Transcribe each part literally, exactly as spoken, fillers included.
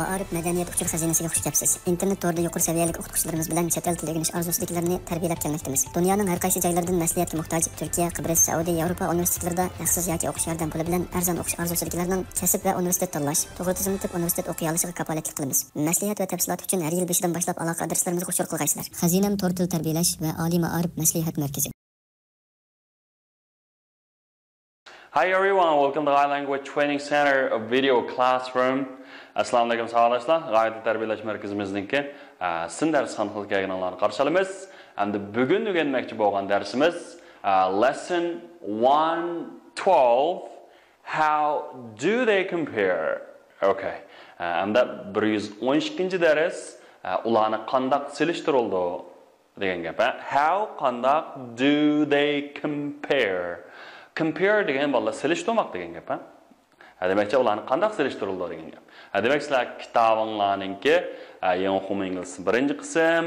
مائارىپ مەدەنىيەت ئۇچۇر خەزىنىسىگە خۇش كەپسىز. ئىنتېرنېت تورىدا يۇقىرى سەۋىيەلىك ئوقۇتقۇچىلىرىمىز بىلەن چەت ئەل تىلى ئۆگىنىش ئارزۇسىدىكىلەرنى تەربىيەلەپ كەلمەكتىمىز. دۇنيانىڭ ھەر قايسى جايلىرىدىن مەسلىھەتكە موھتاج تۈركىيە، قىبرىس، سەئۇدى، ياۋروپا ئۇنىۋېرسىتېتلىرىدا ھەقسىز ياكى ئوقۇش ياردەم پۇلى بىلەن ئەرزان ئوقۇش ئارزۇسىدىكىلەرنىڭ كەسىپ ۋە ئۇنىۋېرسىتېت تاللاش، توغرا تىزىملىتىپ ئۇنىۋېرسىتېت ئوقۇيالىشىغا كاپالەتلىك قىلىمىز. مەسلىھەت ۋە تەپسىلات ئۈچۈن ھەر يىل بېشىدىن باشلاپ ئالاقە ئادرېسلىرىمىزغا ئۇچۇر قىلغايسىلەر. خەزىنەم تور تىل تەربىيەلەش ۋە ئالىي مائارىپ مەسلىھەت مەركىزى. Hi everyone, welcome to Thai Language Training Center, a video classroom. ئەسسالامۇئەلەيكۇم ساۋاقداشلار. غايە تىل تەربىيەلەش مەركىزىمىزنىڭكى، ئە، سىن دەرسخانىسىغا كەلگىنىڭلارنى قارشى ئالىمىز. ئەمدى بۈگۈن ئۆگەنمەكچى بولغان دەرسىمىز، ئە، lesson one twelve, how do they compare? Okay. ئە، ئەمدى بىر يۈز ئون ئىككىنچى دەرس، ئە، ئۇلارنى قانداق سېلىشتۇرۇلىدۇ؟ دېگەن گەپ، ھە؟ How، قانداق، do they compare؟ Compare دېگەن بالىلار سېلىشتۇرماق دېگەن گەپ، ھە؟ ھە، دېمەكچى، ئۇلارنى قانداق سېلىشتۇرۇلىدۇ دېگەن گەپ. ھە، دېمەك، سىلەر كىتابىڭلارنىڭكى، ئە، يېڭى ئۇقۇم ئىنگلىزچىسى بىرىنچى قىسىم،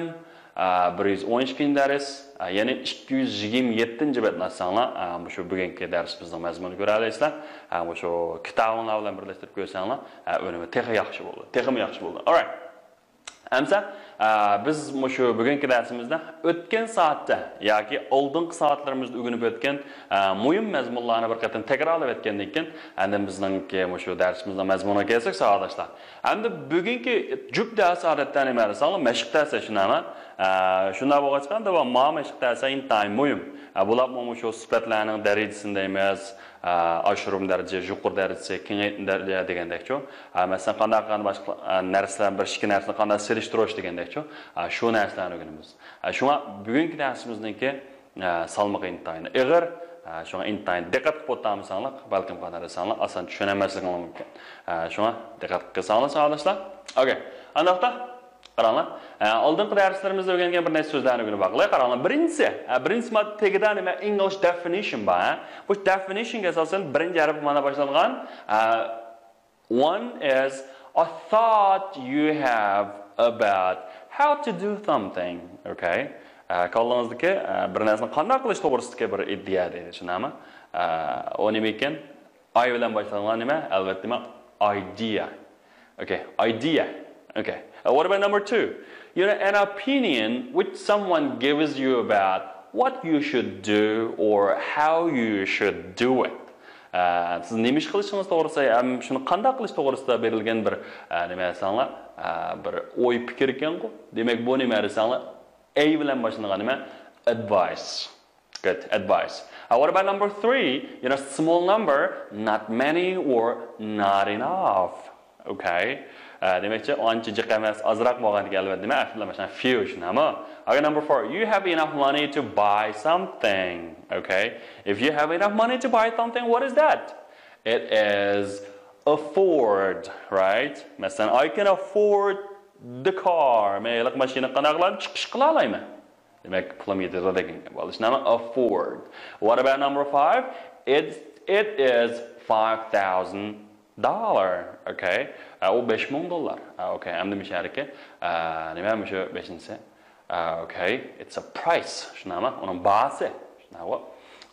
ئە، بىر يۈز ئون ئىككىنچى دەرس، ئە، يەنى ئىككى يۈز يىگىرمە يەتتىنچى بەتنى ئاچساڭلار، ئە، مۇشۇ بۈگۈنكى دەرسىمىزنىڭ مەزمۇنىنى كۆرەلەيسىلەر. ئە، مۇشۇ كىتابىڭلار بىلەن بىرلەشتۈرۈپ كۆرسەڭلار، ئە، ئۈنۈمى تېخى ياخشى بولىدۇ، تېخىمۇ ياخشى بولىدۇ. Alright. ئەمسە، ئە، بىز مۇشۇ بۈگۈنكى دەرسىمىزدە ئۆتكەن سائەتتە ياكى ئالدىنقى سائەتلىرىمىزدە ئۆگىنىپ ئۆتكەن، ئە، مۇھىم مەزمۇنلارنى بىر قېتىم تەكرارلاپ ئۆتكەندىن كېيىن، ئەندىن بىزنىڭكى مۇشۇ دەرسىمىزنىڭ مەزمۇنىغا كەلسەك، ساۋاقداشلار. ئەمدى بۈگۈنكى جۈپ دەرس ئادەتتە نېمە دېسەڭلار، مەشىق دەرسى شۇنداقمۇ؟ ئە، شۇنداق بولغاچقا، ئەمدى ما مەشىق دەرسى ئىنتايىن مۇھىم. ئە، بۇلارمۇ مۇشۇ سۈپەتلەرنىڭ دەرىجىسىنى دەيمىز، ئاشۇرۇم دەرىجە، يۇقىرى دەرىجىسى، كېڭەيتمە دەرىجە دېگەندەكچۇ. مەسىلەن، قانداق، قانداق باشقا نەرسىلەر، بىر ئىككى نەرسىنى قانداق سېلىشتۇرۇش دېگەندەكچۇ. شۇ نەرسىلەرنى ئۆگىنىمىز. شۇڭا بۈگۈنكى دەرسىمىزنىڭكى سالمىقى ئىنتايىن ئېغىر. شۇڭا ئىنتايىن دىققەت قىلىپ ئولتۇرمىساڭلار، بەلكىم قانداق دېسەڭلار، ئاسان چۈشىنەلمەسلىكىڭلار مۇمكىن. شۇڭا دىققەت قىلساڭلار، ساۋاقداشلار. ئوكەي. ئانداقتا قاراڭلار. ئە، ئالدىنقى دەرسلىرىمىزدە ئۆگەنگەن بىر نەچچە سۆزلەرنى ئۆگىنىپ باقايلى. قاراڭلار، بىرىنچىسى، ئە، بىرىنچى ماددا تېگىدە نېمە؟ English definition بار، ھە؟ بۇ definition گە ئاساسەن بىرىنچى ھەرپ مانا باشلانغان. ئە، one is a thought you have about how to do something. Okay. ئە، كاللىڭىزدىكى، ئە، بىر نەرسىنى قانداق قىلىش توغرىسىدىكى بىر ئىدىيە دەيدۇ، شۇنداقمۇ؟ ئە، ئۇ نېمە ئىكەن؟ I بىلەن باشلانغان نېمە؟ ئەلۋەتتە، نېمە؟ Idea. Okay, idea. Okay. Uh, what about number two? You know, an opinion which someone gives you about what you should do or how you should do it. ئە، سىز نېمە ئىش قىلىشىڭىز توغرىسىدا ھەم شۇنى قانداق قىلىش توغرىسىدا بېرىلگەن بىر، ئە، نېمە دېسەڭلار، ئە، بىر ئوي پىكىر ئىكەنغۇ. دېمەك، بۇ نېمە دېسەڭلار، A بىلەن باشلىنىدىغان نېمە؟ Advice. Good, advice. Uh, what about number three? You know, small number, not many or not enough. Okay. Uh, دېمەكچى، ئانچە جىق ئەمەس، ئازراق بولغاندىكىن، ئەلۋەتتە، نېمە؟ ئەسلىدە مەسىلەن، few، شۇنداقمۇ؟ Okay, number four, you have enough money to buy something. Okay. If you have enough money to buy something, what is that? It is afford, right? مەسىلەن، I can afford the car. مەن ھېلىقى ماشىنىغا قانداق قىلىمەن؟ چىقىش قىلالايمەن. دېمەك، پۇلۇم يېتىدۇ دېگەن گەپ. Well, it's not afford. What about number five? It, it is five thousand dollar. Okay. ئە، ئۇ بەش مىڭ دوللار. ئە، okay. ئەمدى مۇشۇ يەردىكى، ئە، نېمە مۇشۇ بەشىنچىسى؟ ئە، okay. It's a price. شۇنداقمۇ؟ ئۇنىڭ باھاسى. شۇنداقمۇ؟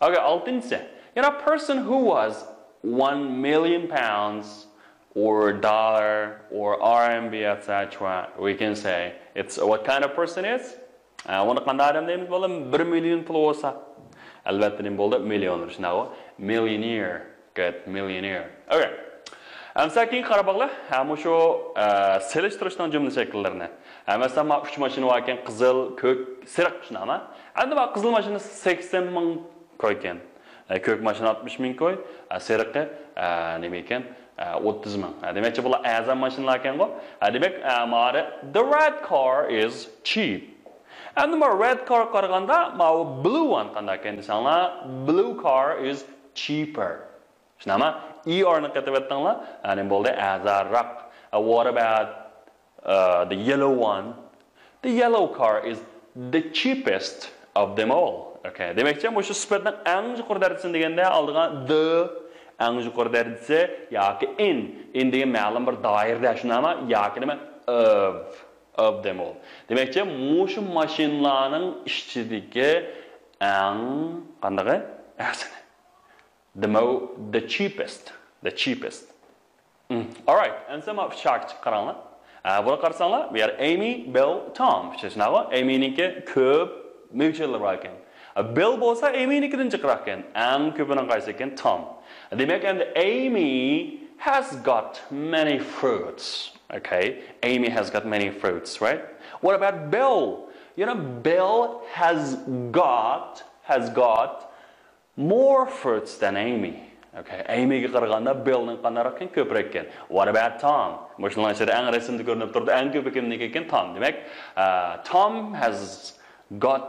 Okay، ئالتىنچىسى. You know, a person who was one million pounds or dollar or R M B, et cetera. We can say it's what kind of person is? ئە، ئۇنى قانداق ئادەم دەيمىز، بالام؟ بىر مىليون پۇلى بولسا. ئەلۋەتتە، نېمە بولدى؟ مىليونېر، شۇنداقمۇ؟ Millionaire. Good, millionaire. Okay. ئەمسە كېيىن قاراپ باقلى. ھە، مۇشۇ، ئە، سېلىشتۇرۇشنىڭ جۈملە شەكىللىرىنى. ھە، مەسىلەن، ما ئۈچ ماشىنا باركەن، قىزىل، كۆك، سېرىق، شۇنداقمۇ؟ ئەمدى ما قىزىل ماشىنا سەكسەن مىڭ كويكەن. ئە، كۆك ماشىنا ئاتمىش مىڭ كوي، ئە، سېرىقى، ئە، نېمە ئىكەن؟ ئە، ئوتتۇز مىڭ. ئە، دېمەكچى، بۇلار ئەرزان ماشىنىلار ئىكەنغۇ. ئە، دېمەك، ئە، مارى، the red car is cheap. ئەمدى ما red car قارىغاندا، ماۋۇ blue one قانداق ئىكەن دېسەڭلار، blue car is cheaper. شۇنداقمۇ؟ E R نى قېتىۋەتتىڭلار، يەنى بولدى ئەرزانراق. Uh, what about, uh, the yellow one? The yellow car is the cheapest of them all. Okay. دېمەكچى، مۇشۇ سۈپەتنىڭ ئەڭ يۇقىرى دەرىجىسىنى دېگەندە ئالدىغا the، ئەڭ يۇقىرى دەرىجىسى ياكى in. In دېگەن مەلۇم بىر دائىرىدە، شۇنداقمۇ؟ ياكى نېمە؟ Of. Of them all. دېمەكچى، مۇشۇ ماشىنىلارنىڭ ئىچىدىكى ئەڭ قاندىقى؟ ئەرزىنى. The mo-، the cheapest. The cheapest. Alright, ئەمسە مانا ئۈچ شاگىرتقا قاراڭلار. ئە، بۇنى قارىساڭلار، بۇ يەر ئەيمى، بىل، تام. شۇنداقمۇ؟ ئەيمىنىڭكى كۆپ مۇچەنلىرى بار ئىكەن. ئە، بىل بولسا ئەيمىنىڭكىدىن جىقراق ئىكەن. ئەڭ كۆپىنىڭ قايسى ئىكەن؟ تام. دېمەك، ئەمدى Amy has got many fruits. Okay, Amy has got many fruits, right? What about Bill? You know, Bill has got, has got more fruits than Amy. Okay, ئەيمىگە قارىغاندا بىلنىڭ قانداقراق ئىكەن؟ كۆپرەك ئىكەن. What about Tom? مۇشۇنىڭ ئىچىدە ئەڭ رەسىمدە كۆرۈنۈپ تۇرىدۇ، ئەڭ كۆپى كىمنىڭكى ئىكەن؟ تام. دېمەك، ئە، Tom has got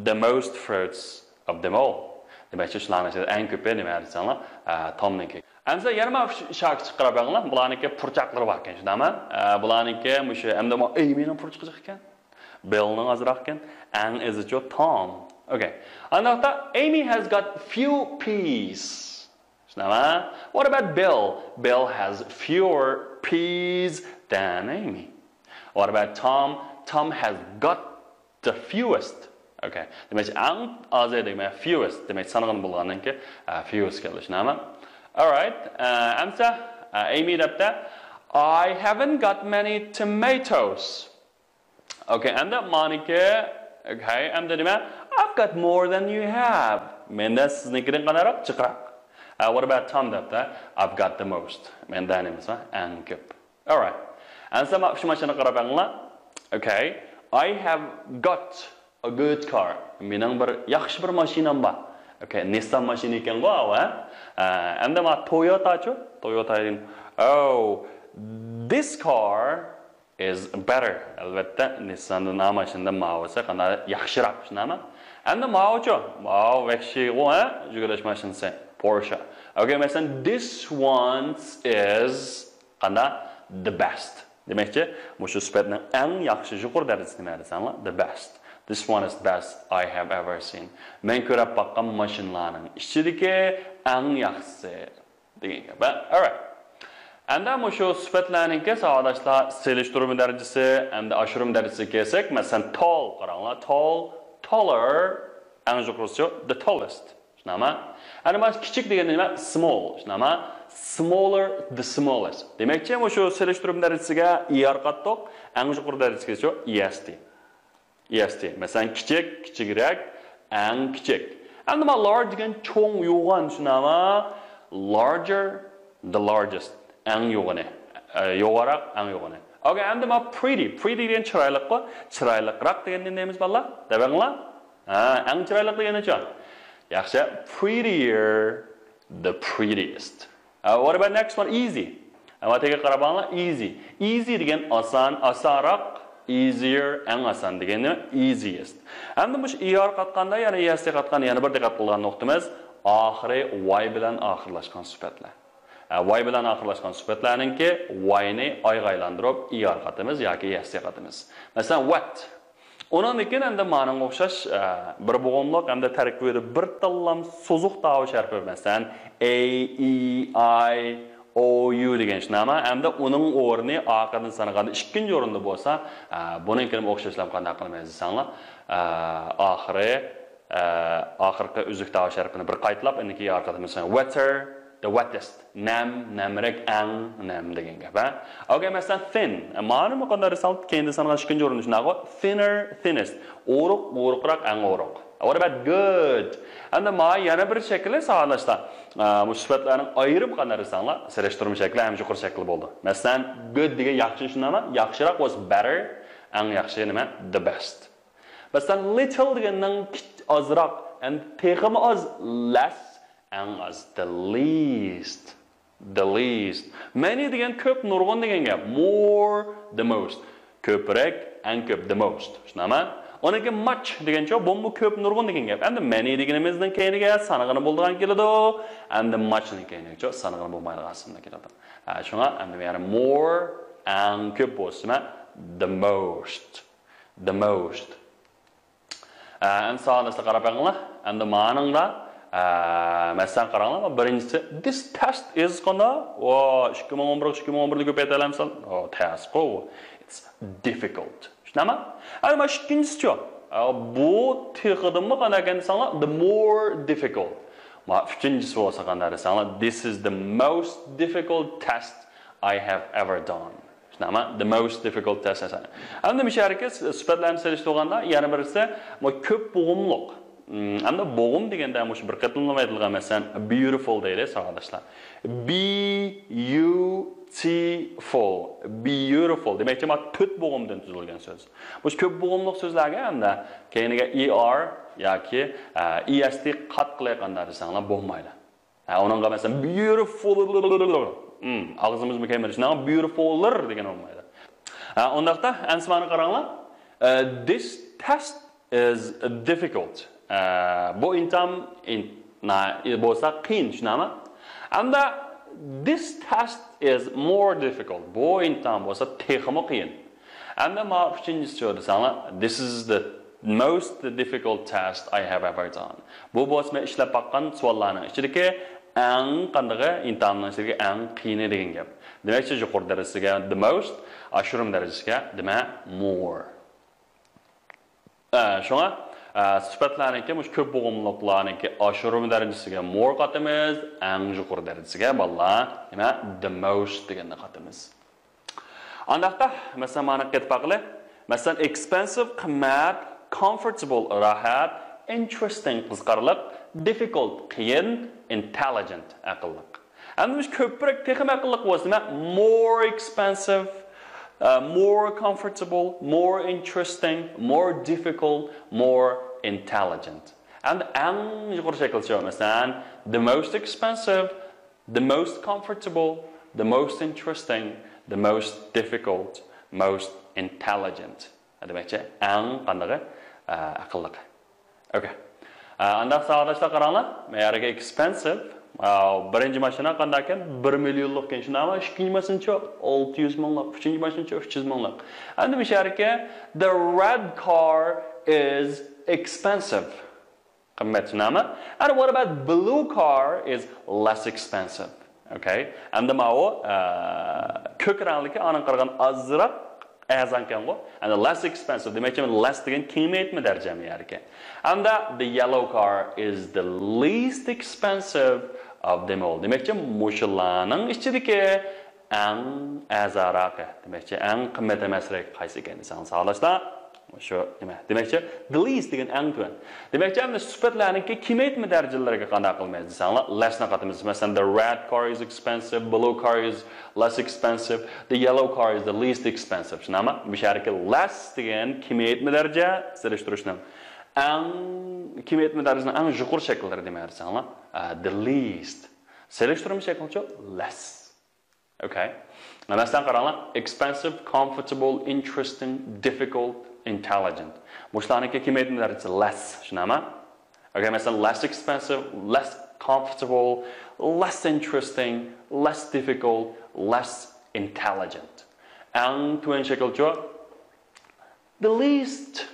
the most fruits of them all. دېمەكچى، شۇلارنىڭ ئىچىدە ئەڭ كۆپى نېمە دېسەڭلار، ئە، تامنىڭكى. ئەمسە يەنە مانا شۇ شاگىرتقا قاراپ بېقىڭلار. بۇلارنىڭكى پۇرچاقلىرى بار ئىكەن، شۇنداقمۇ؟ ئە، بۇلارنىڭكى مۇشۇ، ئەمدى مانا ئەيمىنىڭ پۇرچىقى جىق ئىكەن. بىلنىڭ ئازراق ئىكەن. ئەڭ ئېزىچۇ تام. Okay. ئانداقتا Amy has got few peas. شۇنداقمۇ؟ What about Bill? Bill has fewer peas than Amy. What about Tom? Tom has got the fewest. Okay. دېمەك، ئەڭ ئازى دېمەك fewest. دېمەك، سانىغىنى بولغاندىن كېيىن، ئە، fewest كېلىدۇ، شۇنداقمۇ؟ Alright. ئە، ئەمسە، ئە، ئەيمى دەپتۇ، I haven't got many tomatoes. Okay, ئەمدى مانىكى، okay، ئەمدى نېمە؟ I've got more than you have. مەندە سىزنىڭكىدىن قانداقراق؟ جىقراق. ئە، what about Tom دەپتۇ، I've got the most. مەندە نېمىسى بار؟ ئەڭ كۆپ. Alright. ئەمسە مانا شۇ ماشىنىغا قاراپ بېقىڭلار. Okay. I have got a good car. مېنىڭ بىر ياخشى بىر ماشىنام بار. Okay. نىسسان ماشىنا ئىكەنغۇ، ئاۋۇ، ھە؟ ئە، ئەمدى مانا تويوتاچۇ؟ تويوتا دېگەن. Oh, this car is better. ئەلۋەتتە، نىسساندىن، ھە، ماشىنىدىن ماۋۇسى قانداق ياخشىراق، شۇنداقمۇ؟ ئەمدى ماۋۇچۇ؟ ماۋۇ ۋەھشىيغۇ، ھە؟ يۈگۈرۈش ماشىنىسى. Porsche. Okay، مەسىلەن، this one is قانداق؟ The best. دېمەكچى، مۇشۇ سۈپەتنىڭ ئەڭ ياخشى، يۇقىرى دەرىجىسى نېمە دېسەڭلار؟ The best. This one is best I have ever seen. مەن كۆرۈپ باققان ماشىنىلارنىڭ ئىچىدىكى ئەڭ ياخشىسى دېگەن گەپ. Alright. ئەمدى مۇشۇ سۈپەتلەرنىڭكى ساۋاقداشلار سېلىشتۇرما دەرىجىسى، ئەمدى ئاشۇرما دەرىجىسىگە كەلسەك، مەسىلەن، tall قاراڭلار. Tall، taller، ئەڭ يۇقىرىسىچۇ؟ The tallest. شۇنداقمۇ؟ ئەنە مانا كىچىك دېگەندە نېمە؟ Small. شۇنداقمۇ؟ Smaller، the smallest. دېمەكچى، مۇشۇ سېلىشتۇرما دەرىجىسىگە E R قاتتۇق، ئەڭ يۇقىرى دەرىجىسىگىچۇ؟ E S T. E S T. مەسىلەن، كىچىك، كىچىكرەك، ئەڭ كىچىك. ئەمدى مانا large دېگەن چوڭ، يوغان، شۇنداقمۇ؟ Larger، the largest. ئەڭ يوغىنى. ئە، يوغانراق، ئەڭ يوغىنى. Okay، ئەمدى مانا pretty. Pretty دېگەن چىرايلىققۇ. چىرايلىقراق دېگەندىن نېمىمىز بالىلار؟ دەۋەڭلار. ھە، ئەڭ چىرايلىق دېگىنىچۇ؟ ياخشى. Prettier، the prettiest. Uh, what about next one? Easy. ئەمما تېگە قاراپ باقىڭلار، easy. Easy دېگەن ئاسان، ئاسانراق، easier، ئەڭ ئاسان دېگەن نېمە؟ Easiest. ئەمدى مۇشۇ E R قاتقاندا، يەنە E S T قاتقاندا يەنە بىر دىققەت قىلغان نۇقتىمىز، ئاخىرى Y بىلەن ئاخىرلاشقان سۈپەتلەر. ئە، Y بىلەن ئاخىرلاشقان سۈپەتلەرنىڭكى Y نى I غا ئايلاندۇرۇپ، E R قاتىمىز ياكى E S T قاتىمىز. مەسىلەن، wet. ئۇنىڭدىن كېيىن ئەمدى مانىڭغا ئوخشاش، ئە، بىر بوغۇملۇق ھەمدە تەركىبىدە بىر تاللام سوزۇق داۋا شەرپى، مەسىلەن، A، E، I، O، U دېگەن شۇنداقمۇ؟ ئەمدى ئۇنىڭ ئورنى ئاخىرىنى سانىغاندا ئىككىنچى ئورۇندا بولسا، ئە، بۇنىڭكىنى ئوخشاشلا قانداق قىلىمىز دېسەڭلار، ئە، ئاخىرى، ئە، ئاخىرقى ئۈزۈك داۋا شەرپىنى بىر قايتىلاپ، ئەنىكى ئارقىدا مىسال، wetter، the wettest، نەم، نەمرەك، ئەڭ نەم دېگەن گەپ، ھە؟ Okay، مەسىلەن، thin. مانىمۇ قانداق دېسەڭ، كېيىندە سانىغان ئىككىنچى ئورۇندا شۇنداقغۇ، thinner، thinnest. ئورۇق، ئورۇقراق، ئەڭ ئورۇق. What about good? ئەمدى ما يەنە بىر شەكلى ساۋاقداشلار. ئە، بۇ سۈپەتلەرنىڭ ئايرىم قانداق دېسەڭلار، سېلىشتۇرما شەكلى ھەم يۇقىرى شەكلى بولىدۇ. مەسىلەن، good دېگەن ياخشى شۇنداقمۇ؟ ياخشىراق was better، ئەڭ ياخشى نېمە؟ The best. مەسىلەن، little دېگەننىڭ كىچ-، ئازراق، ئەمدى تېخىمۇ ئاز، less، ئەڭ ئاز، the least. The least. Many دېگەن كۆپ، نۇرغۇن دېگەن گەپ. More، the most. كۆپرەك، ئەڭ كۆپ، the most. شۇنداقمۇ؟ ئۇنىڭكى much دېگەنچۇ، بۇمۇ كۆپ، نۇرغۇن دېگەن گەپ. ئەمدى many دېگىنىمىزنىڭ كەينىگە سانىغىنى بولىدىغان كېلىدۇ. ئەمدى much نىڭ كەينىگىچۇ سانىغىنى بولمايدىغان ئىسىملار كېلىدۇ. ھە، شۇڭا ئەمدى يەنە more، ئەڭ كۆپ بولسىمۇ، the most. The most. ئە، ئەمدى ساۋاقداشلار قاراپ بېقىڭلار. ئەمدى مانىڭدا، ئە، مەسىلەن، قاراڭلار، بىرىنچىسى، this test is قانداق؟ ۋا، ئىككى مىڭ ئون بىر، ئىككى مىڭ ئون بىردە كۆپەيتەلەمسەن؟ ئو، تەس قو. It's difficult. شۇنداقمۇ؟ ئەمدى مانا ئىككىنچىسىچۇ؟ ئە، بۇ تېخىدىنمۇ قانداق ئىكەن دېسەڭلار، the more difficult. ما ئۈچىنچىسى بولسا قانداق دېسەڭلار، this is the most difficult test I have ever done. شۇنداقمۇ؟ The most difficult test. ئەمدى مۇشۇ يەردىكى سۈپەتلەرنى سېلىشتۇرغاندا يەنە بىرسى، بۇ كۆپ بوغۇملۇق. ئەمدى بوغۇم دېگەندە مۇشۇ بىر قېتىملىما ئېيتىلغان، مەسىلەن، beautiful دەيلى، ساۋاقداشلار. B U T F U L، beautiful دېمەكچى، مانا تۆت بوغۇمدىن تۈزۈلگەن سۆز. مۇشۇ كۆپ بوغۇملۇق سۆزلەرگە ئەمدى كەينىگە E R ياكى، ئە، E S T قاتقىلى قانداق دېسەڭلار بولمايدۇ. ھە، ئۇنىڭغا مەسىلەن، beautiful، ئاغزىمىزمۇ كەيمىدى، شۇنداق، beautiful لار دېگەن بولمايدۇ. ھە، ئۇنداقتا ئەنسىمانى قاراڭلار. ئە، this test is difficult. ئە، بۇ ئىمتىھان، ئىم-، نا-، بولسا قىيىن، شۇنداقمۇ؟ ئەمدى this test is more difficult. بۇ ئىمتىھان بولسا تېخىمۇ قىيىن. ئەمدى مانا ئۈچىنچىسى شۇ دېسەڭلار، this is the most difficult test I have ever done. بۇ بولسا مەن ئىشلەپ باققان سوئاللارنىڭ ئىچىدىكى ئەڭ قاندىقى، ئىمتىھاننىڭ ئىچىدىكى ئەڭ قىيىنى دېگەن گەپ. دېمەكچى، يۇقىرى دەرىجىسىگە the most، ئاشۇرۇم دەرىجىسىگە دېمە more. ئە، شۇڭا، ئە، سۈپەتلەرنىڭكى مۇشۇ كۆپ بوغۇملۇقلارنىڭكى ئاشۇرۇم دەرىجىسىگە more قاتىمىز، ئەڭ يۇقىرى دەرىجىسىگە بالىلار نېمە، the most دېگەننى قاتىمىز. ئانداقتا، مەسىلەن، مانا قېتىپ باقىلى. مەسىلەن، expensive قىممەت، comfortable راھەت، interesting قىزىقارلىق، difficult قىيىن، intelligent ئەقىللىق. ئەمدى مۇشۇ كۆپرەك تېخىمۇ ئەقىللىق بولسا، نېمە، more expensive، ئە، more comfortable، more interesting، more difficult، more intelligent. ئەمدى ئەڭ يۇقىرى شەكىلچە، مەسىلەن، the most expensive، the most comfortable، the most interesting، the most difficult، most intelligent. دېمەكچى، ئەڭ قاندىقى، ئە، ئەقىللىقى. ئوكەي. ئە، ئانداق ساۋاقداشلار قاراڭلار. مەيەرگە expensive. ئە، بىرىنچى ماشىنا قانداقكەن؟ بىر مىليونلۇقكەن، شۇنداقمۇ؟ ئىككىنچى ماشىنىچۇ؟ ئالتە يۈز مىڭلىق. ئۈچىنچى ماشىنىچۇ؟ ئۈچ يۈز مىڭلىق. ئەمدى مۇشۇ يەردىكى the red car is expensive. قىممەت، شۇنداقمۇ؟ And what about blue car is less expensive. ئوكەي. ئەمدى ماۋۇ، ئە، كۆك رەڭلىكى ئانىڭ قارىغان ئازراق ئەرزانكەنغۇ. ئەمدى less expensive دېمەكچى، لەس دېگەن كېڭەيتمە دەرىجە ئەمدى يەركەن. ئەمدى the yellow car is the least expensive of them all. دېمەكچى، مۇشۇلارنىڭ ئىچىدىكى ئەڭ ئەرزانراقى، دېمەكچى، ئەڭ قىممەت ئەمەسرەك قايسى ئىكەن دېسەڭ، ساۋاقداشلار، شۇ نېمە؟ دېمەكچى، the least دېگەن ئەڭ تۆۋەن. دېمەكچى، ئەمدى سۈپەتلەرنىڭكى كېمەيتمە دەرىجىلىرىگە قانداق قىلىمىز دېسەڭلار، less نى قاتىمىز. مەسىلەن، the red car is expensive، blue car is less expensive، the yellow car is the least expensive. شۇنداقمۇ؟ بۇ يەردىكى less دېگەن كېمەيتمە دەرىجە سېلىشتۇرۇشنىڭ ئەڭ، كېمەيتمە دەرىجىنىڭ ئەڭ يۇقىرى شەكىللىرى نېمە دېسەڭلار، ئە، the least. سېلىشتۇرما شەكلىچۇ؟ Less. ئوكەي. مەسىلەن، قاراڭلار. Expensive، comfortable، interesting، difficult، intelligent. مۇشۇلارنىڭكى كېمەيتمە دەرىجىسى less، شۇنداقمۇ؟ ئوكەي، مەسىلەن، less expensive، less comfortable، less interesting، less difficult، less intelligent. ئەڭ تۆۋەن شەكىلچۇ؟ The least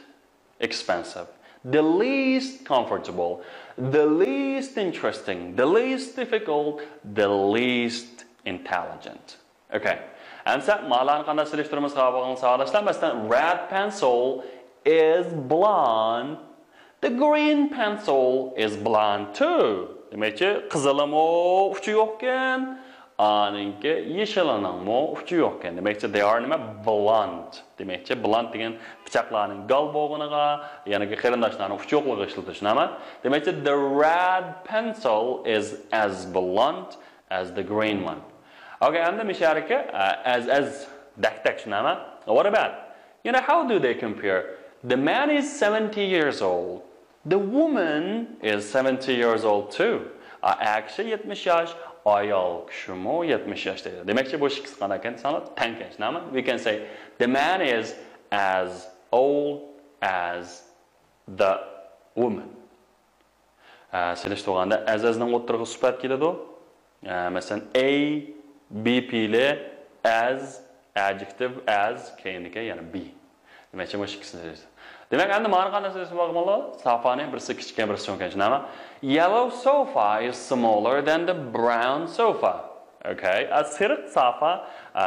expensive، the least comfortable، the least interesting، the least difficult، the least intelligent. ئوكەي. ئەمسە مالارنى قانداق سېلىشتۇرىمىز، قاراپ باقىڭ ساۋاقداشلار. مەسىلەن، red pencil is blonde، the green pencil is blonde too. دېمەكچى، قىزىلىمۇ ئۇچى يوقكەن، ئانىڭكى يېشىلىنىڭمۇ ئۇچى يوقكەن. دېمەكچى، they are نېمە؟ Blonde. دېمەكچى، blonde دېگەن پىچاقلارنىڭ گال بولغىنىغا، يەنىكى قېرىنداشلارنىڭ ئۇچى يوقلۇقىغا ئىشلىتىلىدۇ، شۇنداقمۇ؟ دېمەكچى، the red pencil is as blunt as the green one. ئوكەي، ئەمدى مىشارىكى، ئە، as، as دەك، دەك، شۇنداقمۇ؟ What about? You know, how do they compare? The man is seventy years old. The woman is seventy years old too. ئە، ئەر كىشى يەتمىش ياش، ئايال كىشىمۇ يەتمىش ياش دەيدۇ. دېمەكچى، بۇ ئىككىسى قانداقكەن دېسەڭلار، تەڭكەن، شۇنداقمۇ؟ We can say the man is as old as the woman. ئە، سېلىشتۇرغاندا as، as نىڭ ئوتتۇرىغا سۈپەت كېلىدۇ. ئە، مەسىلەن، A، B پېئىلى، as، adjective، as، كەينىدىكى يەنە B. دېمەكچى، مۇشۇ ئىككىسىنى سېلىشتۇر. دېمەك، ئەمدى مانا قانداق سېلىشتۇرماققا بولىدۇ؟ سافانى بىرسى كىچىككەن، بىرسى چوڭكەن، شۇنداقمۇ؟ Yellow sofa is smaller than the brown sofa. ئوكەي. ئە، سېرىق سافا، ئە،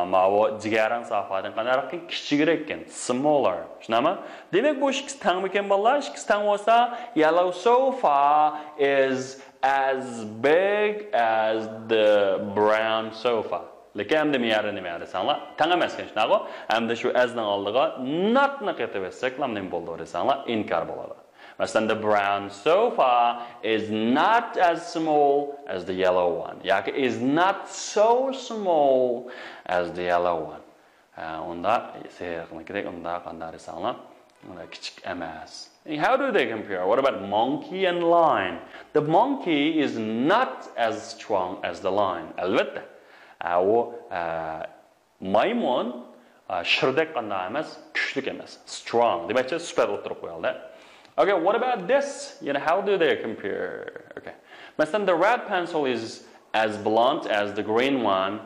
ماۋۇ جىگەرەڭ سافادىن قانداقراقكەن؟ كىچىكرەككەن. Smaller. شۇنداقمۇ؟ دېمەك، بۇ ئىككىسى تەڭمىكەن، بالىلار؟ ئىككىسى تەڭ بولسا، yellow sofa is as big as the brown sofa. لېكىن ئەمدى مەيەردە نېمە دېسەڭلار، تەڭ ئەمەسكەن شۇنداقغۇ؟ ئەمدى شۇ as نىڭ ئالدىغا not نى قېتىۋەتسەكلا نېمە بولىدۇ دېسەڭلار، ئىنكار بولىدۇ. مەسىلەن، the brown sofa is not as small as the yellow one ياكى is not so small as the yellow one. ھە، ئۇندا سېرىقنىڭكىدەك ئۇندا قانداق دېسەڭلار، ئۇندا كىچىك ئەمەس. How do they compare? What about monkey and lion? The monkey is not as strong as the lion. ئەلۋەتتە. ھە، ئۇ، ھە، مايمۇن، ھە، شىردەك قانداق ئەمەس، كۈچلۈك ئەمەس. Strong دېمەكچى، سۈپەت ئوتتۇرىغا قويۇلدى. Okay, what about this? You know, how do they compare? Okay. مەسىلەن, the red pencil is as blunt as the green one.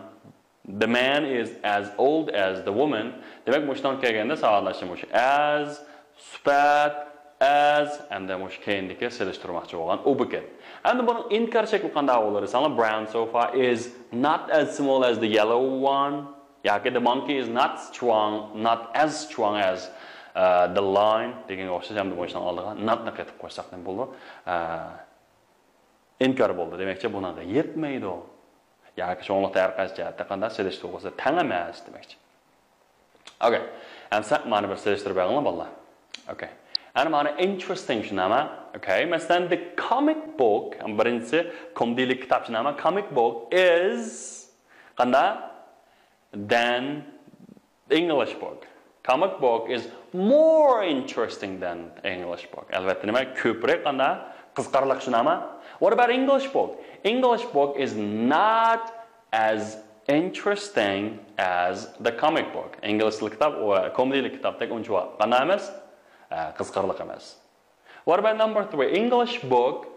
The man is as old as the woman. دېمەك، مۇشۇنىڭغا كەلگەندە ساۋاقداشلار مۇشۇ as، سۈپەت، as، ئەمدى مۇشۇ كەينىدىكى سېلىشتۇرماقچى بولغان ئۇ بۇ گەپ. ئەمدى بۇنىڭ ئىنكار شەكلى قانداق بولۇر دېسەڭلار، brown sofa is not as small as the yellow one ياكى the monkey is not strong, not as strong as, uh, the lion دېگەنگە ئوخشاش. ئەمدى مۇشۇنىڭ ئالدىغا not نى قېتىپ قويساق نېمە بولىدۇ؟ ئىنكار بولدى دېمەكچى، بۇنىڭغا يەتمەيدۇ. ياكى شۇڭلۇقتا ھەر قايسى جەھەتتە قانداق سېلىشتۇرغۇسى تەڭ ئەمەس دېمەكچى. Okay. ئەمسە مانا بىر سېلىشتۇرۇپ بەرگىنلا بالىلار. Okay. ئەنە مانا interesting شۇنداقمۇ؟ Okay. مەسىلەن, the comic book, بىرىنچىسى كومېدىيلىك كىتاب شۇنداقمۇ? Comic book is قانداق؟ Than English book. Comic book is more interesting than English book. ئەلۋەتتە نېمە؟ كۆپرەك قانداق؟ قىزىقارلىق شۇنداقمۇ؟ What about English book? English book is not as interesting as the comic book. ئىنگلىز تىل كىتاب ۋە كومېدىيلىك كىتابتەك ئۇنچىۋالا قانداق ئەمەس؟ ئە، قىزىقارلىق ئەمەس. What about number three? English book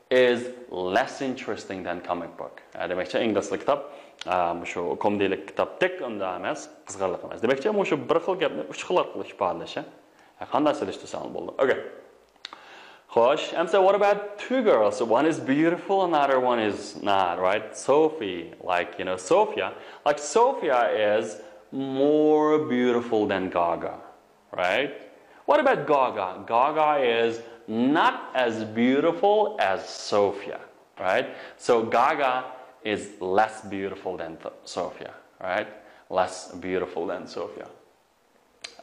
is less interesting than comic book. ئە، دېمەكچى، ئىنگلىز تىل كىتاب، ئە، مۇشۇ كومېدىيلىك كىتابتەك ئۇنداق ئەمەس، قىزىقارلىق ئەمەس. دېمەكچى، مۇشۇ بىر خىل گەپنى ئۈچ خىل ئارقىلىق ئىپادىلەش. ھە، قانداق سېلىشتۇرساڭ بولىدۇ. Okay. خوش، ئەمسە what about two girls? One is beautiful, another one is not, right? Sophie, like, you know, Sophia. Like, Sophia is more beautiful than Gaga, right? What about Gaga? Gaga is not as beautiful as Sophia, right? So Gaga is less beautiful than Th- Sophia, right? Less beautiful than Sophia.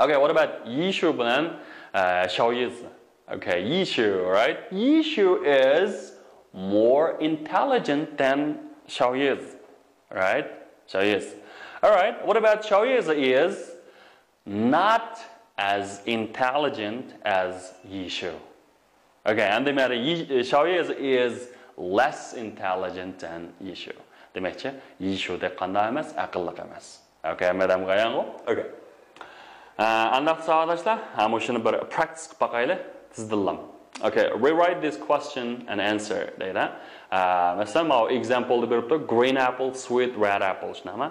Okay, what about Yishu بىلەن, uh, Xiaoyizi? Okay, Yishu, right? Yishu is more intelligent than Xiaoyizi, right? Xiaoyizi. All right, what about Xiaoyizi is not as intelligent as Yishu. Okay, and the matter, Yi- Xiaoyizi is less intelligent than Yishu. دېمەكچى, يىشۇدەك قانداق ئەمەس؟ ئەقىللىق ئەمەس. Okay, ھەممە ئادەمگە ئايانغۇ؟ Okay. ئە، ئانداق ساۋاقداشلار، ھە، مۇشۇنى بىر practice قىلىپ باقايلى. تىزدىنلام. Okay, rewrite this question and answer دەيدۇ. ئە، مەسىلەن، ماۋۇ example دا بېرىپتۇ. Green apple, sweet, red apple شۇنداقمۇ؟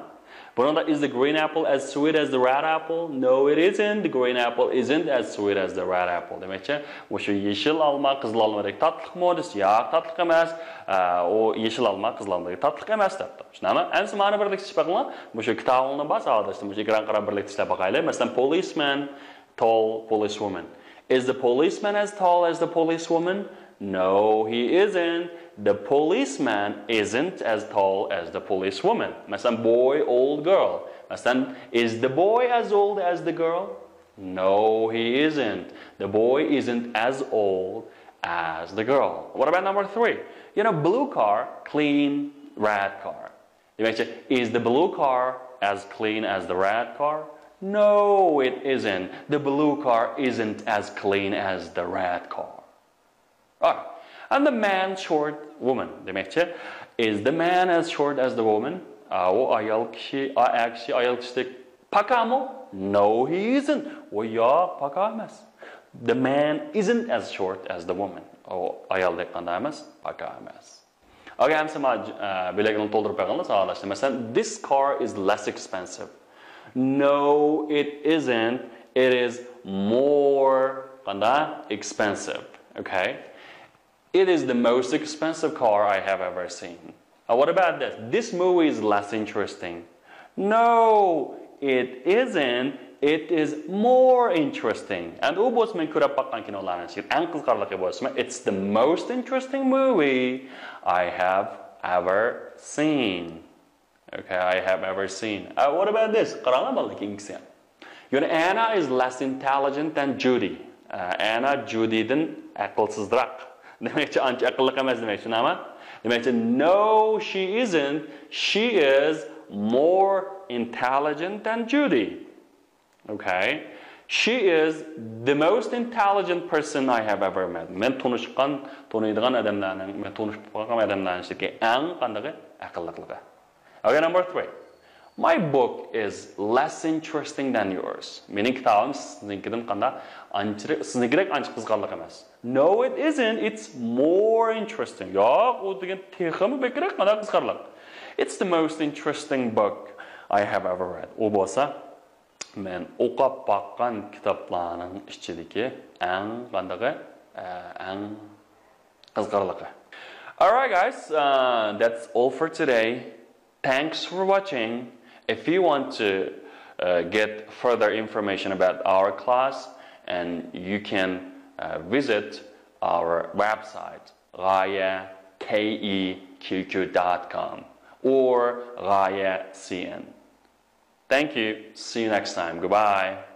بۇنىڭدا is the green apple as sweet as the red apple? No, it isn't. The green apple isn't as sweet as the red apple. دېمەكچى، مۇشۇ يېشىل ئالما قىزىل ئالمىدەك تاتلىقمۇ دېسە، ياق، تاتلىق ئەمەس. ئە، ئۇ يېشىل ئالما قىزىل ئالمىدەك تاتلىق ئەمەس دەپتۇ. شۇنداقمۇ؟ ئەمسە مانا بىرلىكتە ئىش بېقىڭلار. مۇشۇ كىتابىڭلار بار ساۋاقداشلار، مۇشۇ ئېكران قاراپ بىرلىكتە ئىشلەپ باقايلى. مەسىلەن، policeman, tall policewoman. Is the policeman as tall as the policewoman? No, he isn't. The policeman isn't as tall as the policewoman. مەسىلەن, boy, old, girl. مەسىلەن, is the boy as old as the girl? No, he isn't. The boy isn't as old as the girl. What about number three? You know, blue car, clean, red car. دېمەكچى, is the blue car as clean as the red car? No, it isn't. The blue car isn't as clean as the red car. Alright. And the man short woman. دېمەكچى, is the man as short as the woman? ئاۋۇ ئايال كىشى, ئا, ئەر كىشى ئايال كىشىدەك پاكامۇ? No, he isn't. ئۇ ياق، پاكا ئەمەس. The man isn't as short as the woman. ئۇ ئايالدەك قانداق ئەمەس؟ پاكا ئەمەس. Okay, ئەمسە ما, ئە, بۆلەكنى تولدۇرۇپ بېقىڭلار ساۋاقداشلار. مەسىلەن, this car is less expensive. No, it isn't. It is more, قانداق, expensive. Okay? It is the most expensive car I have ever seen. Uh, what about this? This movie is less interesting. No, it isn't. It is more interesting. And ئۇ بولسا مەن كۆرۈپ باققان كىنولارنىڭ ئىچىدە ئەڭ قىزىقارلىقى بولسىمۇ, it's the most interesting movie I have ever seen. Okay, I have ever seen. Uh, what about this? قاراڭلار بالىلار كېيىنكىسىگە. You know, Anna is less intelligent than Judy. ئەنا جۇدىدىن ئەقىلسىزراق. دېمەكچى، ئانچە ئەقىللىق ئەمەس دېمەكچى، نەما؟ دېمەكچى، no, she isn't. She is more intelligent than Judy. Okay. She is the most intelligent person I have ever met. مەن تونۇشقان، تونۇيدىغان ئادەملەرنىڭ، مەن تونۇشۇپ قالغان ئادەملەرنىڭ ئىچىدىكى ئەڭ قاندىقى؟ ئەقىللىقلىقى. Okay, number three. My book is less interesting than yours. مېنىڭ كىتابىم سىزنىڭكىدىن قانداق؟ ئانچىرى-، سىزنىڭكىدەك ئانچە قىزىقارلىق ئەمەس. No, it isn't. It's more interesting. ياق، ئۇ دېگەن تېخىمۇ بەكرەك قانداق قىزىقارلىق. It's the most interesting book I have ever read. ئۇ بولسا مەن ئوقۇپ باققان كىتابلارنىڭ ئىچىدىكى ئەڭ قاندىقى؟ ئە، ئەڭ قىزىقارلىقى. Alright, guys, uh, that's all for today. Thanks for watching. If you want to uh, get further information about our class, and you can uh, visit our website, غاية K E Q Q dot com or غاية C N. Thank you. See you next time. Goodbye.